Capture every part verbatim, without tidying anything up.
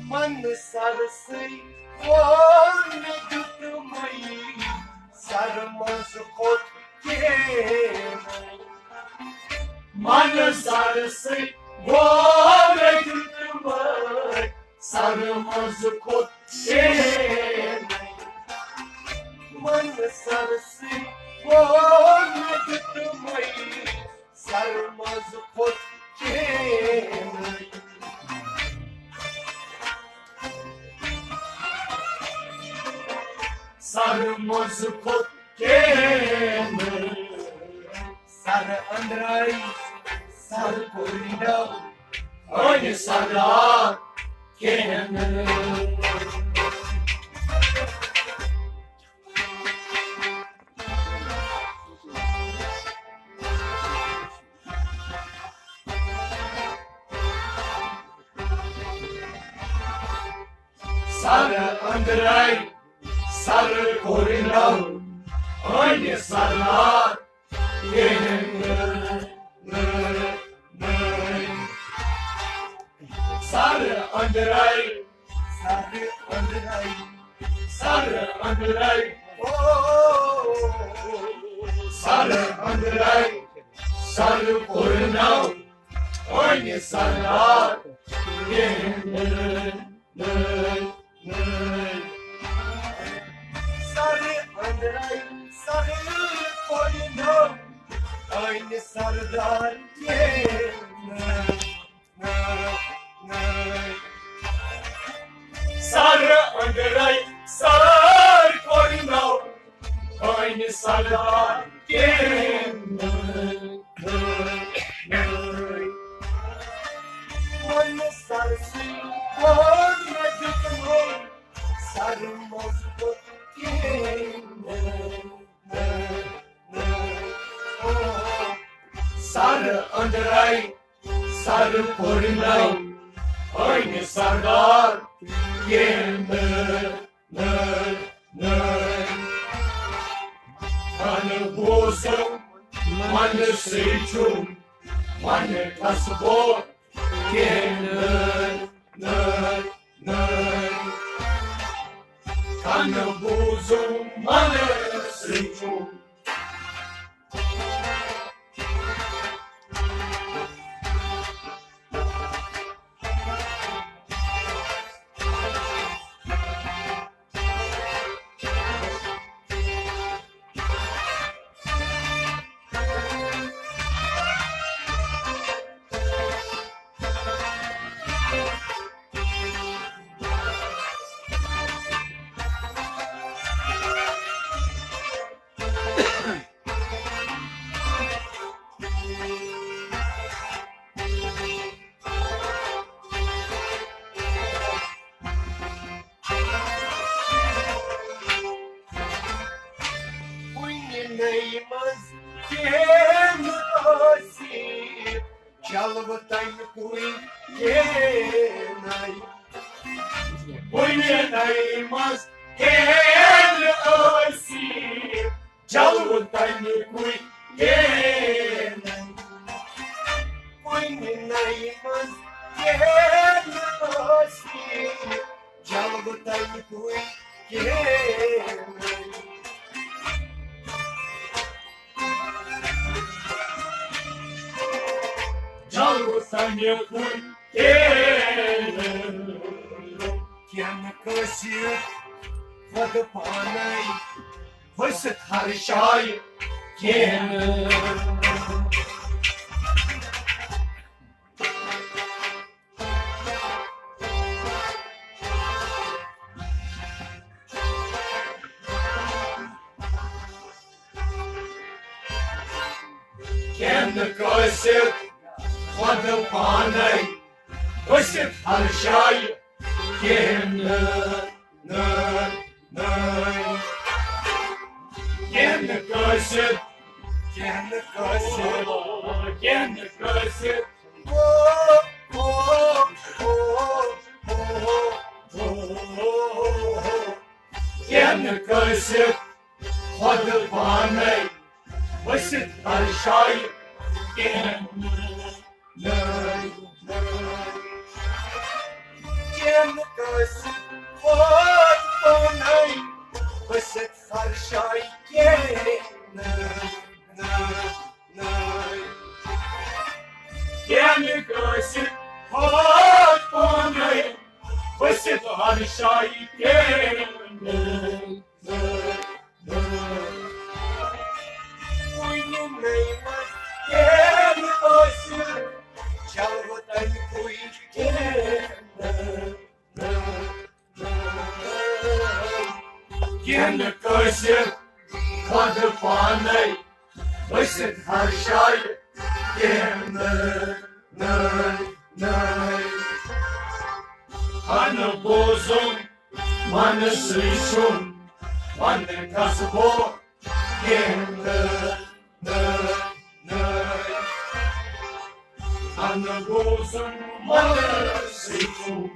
من سرسٕے ووٚن مےٚ دیُتمَے، سرٕ منٛز کھوٚت کِہیٖنۍ۔ من سرسٕے ووٚن مےٚ دیُتمَے، سرٕ منٛز کھوٚت کِہیٖنۍ۔ من سرسٕے ووٚن مےٚ دیُتمَے، سرٕ منٛز کھوٚت کِہیٖنۍ۔ سرٕ منٛز کھوٚت کِہیٖنۍ۔ سرٕ أنٛدرَے سرٕ کوٚر نہٕ وۄنۍ سردار کِہیٖنۍ۔ سرٕ أنٛدرَے سرٕ کوٚر نہٕ وۄنۍ سردار کِہیٖنۍ۔ سرٕ أنٛدرَے، سرٕ أنٛدرَے، سرٕ أنٛدرَے، او، سرٕ أنٛدرَے، سرٕ کوٚر نہٕ وۄنۍ سردار کِہیٖنۍ۔ سرٕ أنٛدرَے سرٕ کوٚر نہٕ وۄنۍ سردار کِہیٖنۍ۔ سرٕ أنٛدرَے سرٕ کوٚر نہٕ وۄنۍ سردار کِہیٖنۍ۔ وۄنۍ سرسٕے ووٚن مےٚ دیُتمَے، سرٕ منٛز کھوٚت کِہیٖنۍ۔ سرٕ أنٛدرَے سرٕ کوٚر نہٕ وۄنۍ سردار کِہیٖنۍ۔ نٔے، نٔے، نٔے۔ من بوزُم، من سوٗنٛچُم، من کسبو کِہیٖنۍ۔ نٔے، نٔے، نٔے۔ من بوزُم، من سوٗنٛچُم۔ کُنہِ نَیہِ منٛز کینٛہہ ٲسی، جلوٕ تَمہِ کُے کینٛہہ۔ کُنہِ نَیہِ منٛز کینٛہہ ٲسی، جلوٕ تَمہِ کُے کینٛہہ۔ کُنہِ نَیہِ منٛز کینٛہہ ٲسی، جلوٕ تَمہِ کُے کِہیٖنۍ۔ جلوٕ تَمہِ کُے کِہیٖنۍ۔ کھٮ۪نہٕ کٲنٛسہِ خۄد پانے ؤسِتھ ہر جایہِ کینٛہہ نہٕ۔ کینٛہہ نہٕ کٲنٛسہِ خۄد پانے ؤسِتھ ہر جایہِ کینٛہہ نہٕ، نہٕ، نہٕ۔ کینٛہہ نہٕ کٲنٛسہِ، کینٛہہ نہٕ کٲنٛسہِ، کینٛہہ نہٕ کٲنٛسہِ۔ کینٛہہ نہٕ کٲنٛسہِ خۄد پانے ؤسِتھ ہر جایہِ کینٛہہ نہٕ۔ نہٕ، نہٕ۔ کینٛہہ نہٕ کٲنٛسہِ خۄد پانے ؤسِتھ ہر جایہِ کینٛہہ نہٕ، نہٕ، نہٕ۔ کینٛہہ نہٕ کٲنٛسہِ خۄد پانے ؤسِتھ ہر جایہِ کینٛہہ نہٕ۔ کُنہِ نٔے منٛز کینٛہہ ٲسِتھ، جلوٕ تَمہِ کُے کینٛہہ۔ کینٛہہ نہٕ کٲنٛسہِ خۄد پانے ؤسِتھ ہر جایہِ کینٛہہ نہٕ، نہٕ، نہٕ۔ ہن بوزُن منہٕ سٕے چھُم، ونہٕ گژھٕ بہٕ کینٛہہ نہٕ، نہٕ، نہٕ۔ ہن بوزُن منہٕ سٕے چھُم۔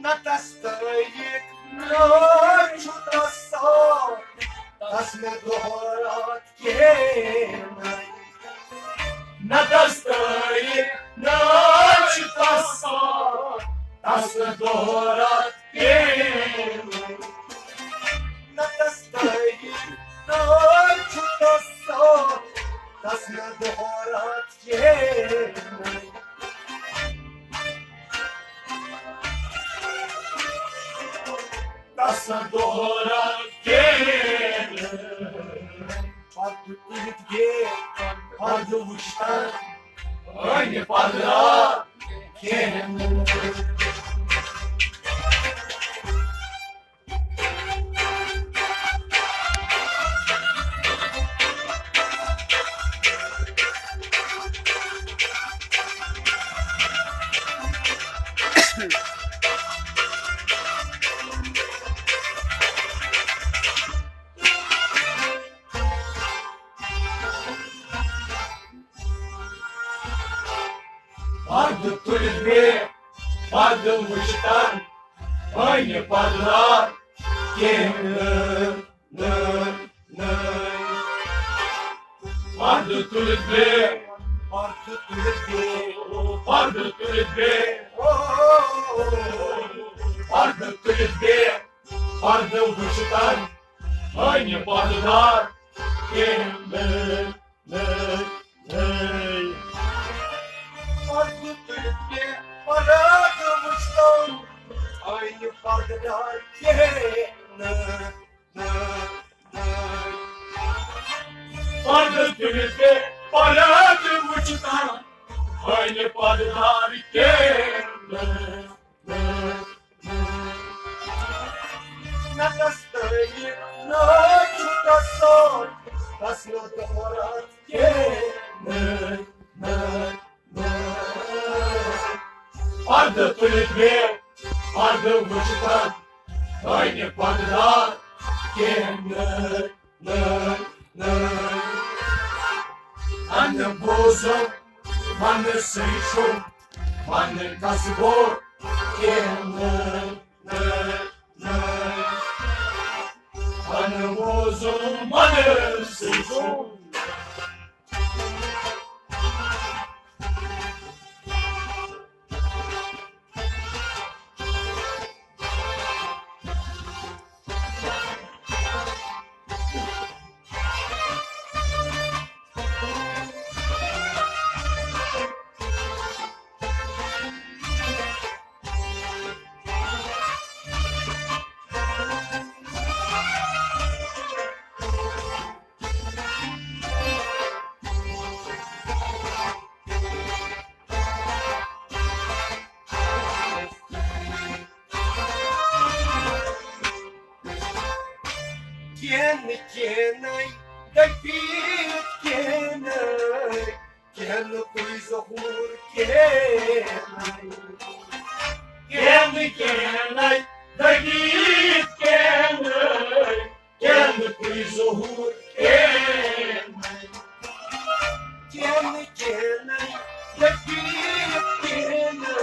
نہ تس تٲریٖخ، نہ چھُ تس ساتھ، تس نہٕ دۄہ راتھ کینٛہہ۔ نہ تس تٲریٖخ، نہ چھُ تس ساتھ، تس نہٕ دۄہ راتھ کینٛہہ۔ نہ تس تٲریٖخ، نہ چھُ تس ساتھ، تس نہٕ دۄہ راتھ کینٛہہ۔ تس دوران کینٛہہ۔ پردٕ تُلِتھ گے، پردٕ وٕچھتن، أنۍ پردٕ آ کینٛہہ۔ پردٕ تُلِتھ بیٚیہِ پردٕ وٕچھتن، أنۍ پردٕ دار کینٛہہ نہٕ، نہٕ، نہٕ۔ پردٕ تُلِتھ بیٚیہِ، پردٕ تُلِتھ بیٚیہِ، پردٕ تُلِتھ بیٚیہِ، پردٕ تُلِتھ بیٚیہِ، پردٕ وٕچھتن، أنۍ پردٕ دار کینٛہہ نہٕ۔ نہٕ، نہٕ۔ پردٕ تُلِتھ مےٚ پردٕ وٕچھتن، آیہِ پردٕ دار کینٛہہ نہٕ، نہٕ، نہٕ۔ پردٕ تُلِتھ مےٚ پردٕ وٕچھتن، آیہِ پردٕ دار کینٛہہ نہٕ۔ نہ تس تٲریٖخ، نہ چھُ تس ساتھ، تس نہٕ دۄہ راتھ کینٛہہ۔ پردٕ تُلِتھ مےٚ، پردٕ وٕچھتن، أنۍ پردٕ دار Ana bozum, mana seichum, mana kasbor, kena, na, na. Ana bozum, mana seichum. Kena, kena, dapit kena, kena kuiza hur kena, kena, kena, dapit kena, kena kuiza hur kena, kena, kena, dapit kena,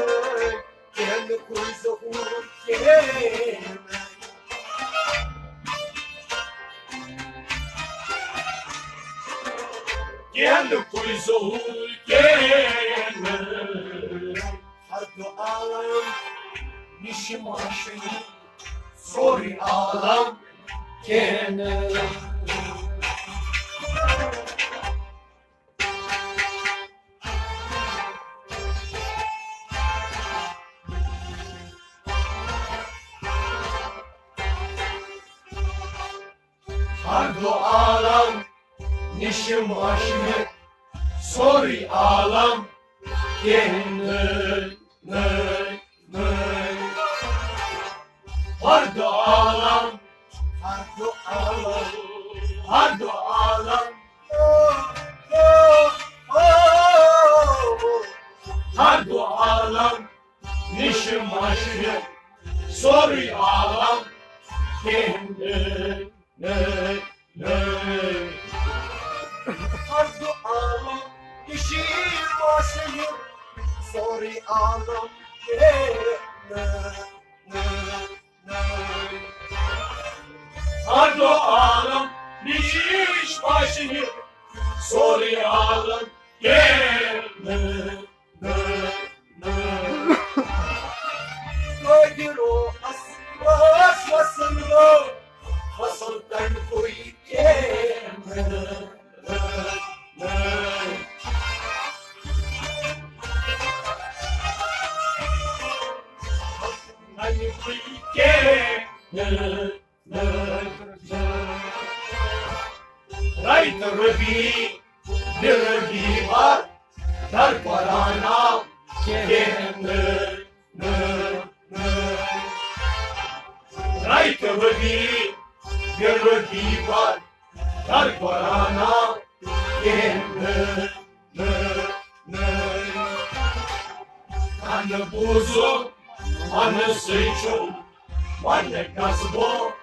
kena kuiza hur kena. Kena kuiza hur kena. Ardo alam nişim aşırı. Sorry alam kena. Ardo alam nişim aşırı. Sorry alam kena. Ardo alam, ardo alam, ardo alam, ardo alam, nişim aşırı, sorry alam, kena. Ardo alam, nişim aşırı, sorry alam, kena. Ardo alam, nişim aşırı, sorry alam, kena. Koydiro as, as, aslo, asıl tan koy ke. Tan koy ke. Right, Ruby, the Ruby bar, dar parana, kena, na, na. Right, Ruby, the Ruby bar, dar parana, kena. Ana bozum, mana seichum, mana kasbor.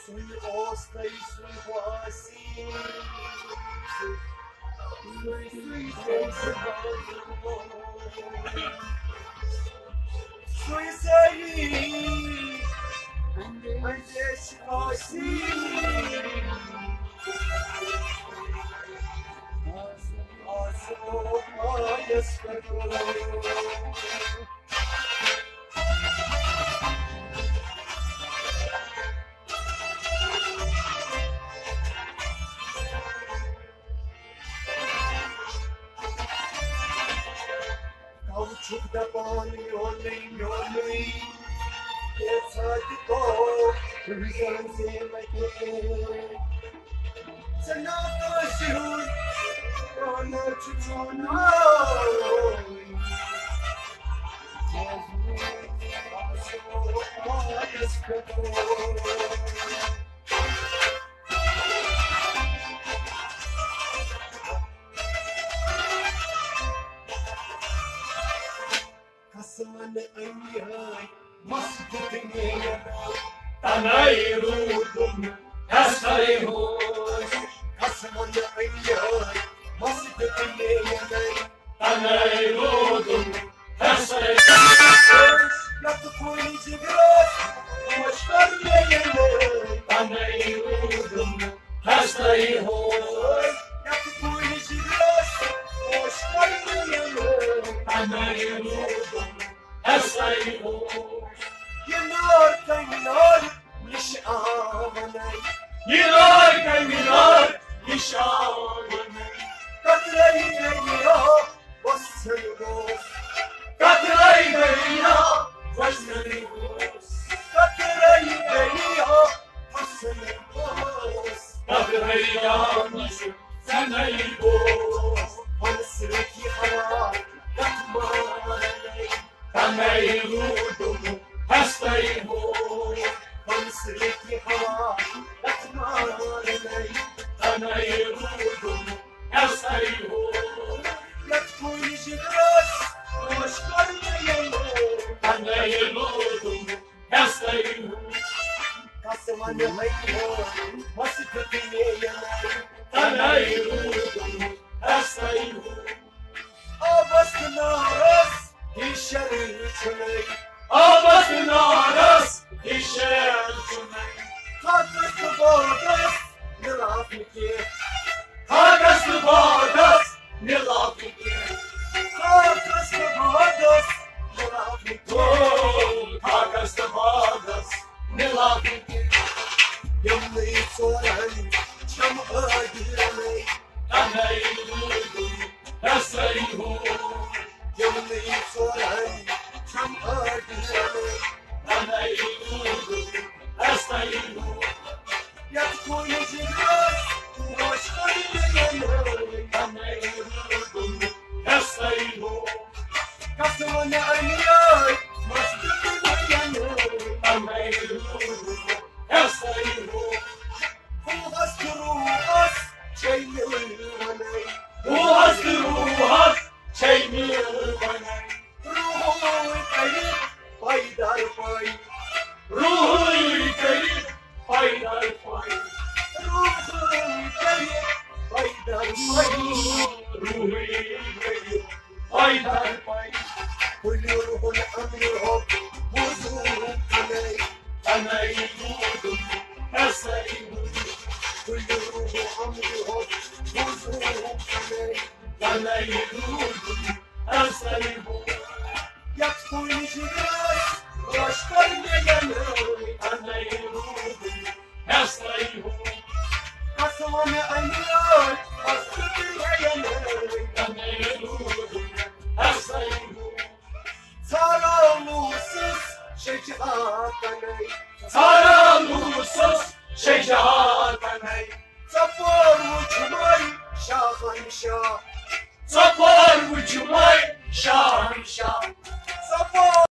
Sui osta e sui vasi. Sui, sui, sui, sui, sui, sui, sui, Kauçuk da ban yolun yolu. Yeter ki kov, sen sevmek. Sen ne yapıyorsun? Bana tutun. قسمن امیٲے مسجد میٲنۍ، تنے روٗدُم ہسے ہوش۔ قسمن امیٲے مسجد میٲنۍ، تنے روٗدُم ہسے ہوش۔ یتھ کُنہِ جگرس ہوش کر میٲنۍ، تنے روٗدُم ہسے ہوش۔ یتھ کُنہِ جگرس ہوش کر میٲنۍ، تنے روٗدُم ہسے ہوش۔ یہِ نار کمہِ نار نِش آو ونے؟ یہِ نار کمہِ نار نِش آو ونے؟ قطرے دریا وسن گوس۔ قطرے دریا وسن گوس۔ قطرے دریا وسن گوس۔ قطرے دریا وسن گوس۔ پنسرٕکی ہوا کتھ مارنے؟ تنے روٗدُم ہسے ہوش۔ پنسرٕکی ہوا کتھ مارنے؟ تنے روٗدُم ہسے ہوش۔ یتھ کُنہِ جگرس ہوش کر میٲنۍ، تنے روٗدُم ہسے ہوش۔ قسمن امیٲے مسجد میٲنۍ، تنے روٗدُم ہسے ہوش۔ آبس تہٕ نارس ہِش شرٕے چھُنَے۔ آبس تہٕ نارس ہِش شرٕے چھُنَے۔ خاکس تہٕ بادس مِلاو نہٕ کینٛہہ۔ خاکس تہٕ بادس مِلاو نہٕ کینٛہہ۔ خاکس تہٕ بادس مِلاو نہٕ کینٛہہ۔ او، خاکس تہٕ بادس مِلاو نہٕ کینٛہہ۔ یِمنٕے ژورن چھَم أڈۍ رَلے۔ تنے روٗدُم ہسے ہوش۔ یِمنٕے ژورن چھَم أڈۍ رَلے۔ تنے روٗدُم ہسے ہوش۔ یتھ کُنہِ جگرس ہوش کر میٲنۍ، تنے روٗدُم ہسے ہوش۔ قسمن امیٲے مسجد میٲنۍ، تنے روٗدُم ہسے ہوش۔ روحس تہٕ روحس چھے مِلٕنۍ ونے۔ روحس تہٕ روحس چھے مِلٕنۍ ونے۔ روحٕے کٔرِتھ پایدار پاے۔ روحٕے کٔرِتھ پایدار پاے۔ روحٕے کٔرِتھ پایدار پاے۔ روحٕے کٔرِتھ پایدار پاے۔ کُلہِ روحُن امرِ ہۄکھ وضوٗ کنے۔ تنے روٗدُم ہسے ہوش۔ کُلہِ روحُن امرِ ہۄکھ وضوٗ کنے۔ تنے روٗدُم ہسے ہوش۔ یتھ کُنہِ جگرس ہوش کر میٲنۍ، تنے روٗدُم ہسے ہوش۔ قسمن امیٲے مسجد میٲنۍ، تنے روٗدُم ہسے ہوش۔ ژھاران اوسُس شجاعتنے۔ ژھاران اوسُس شجاعت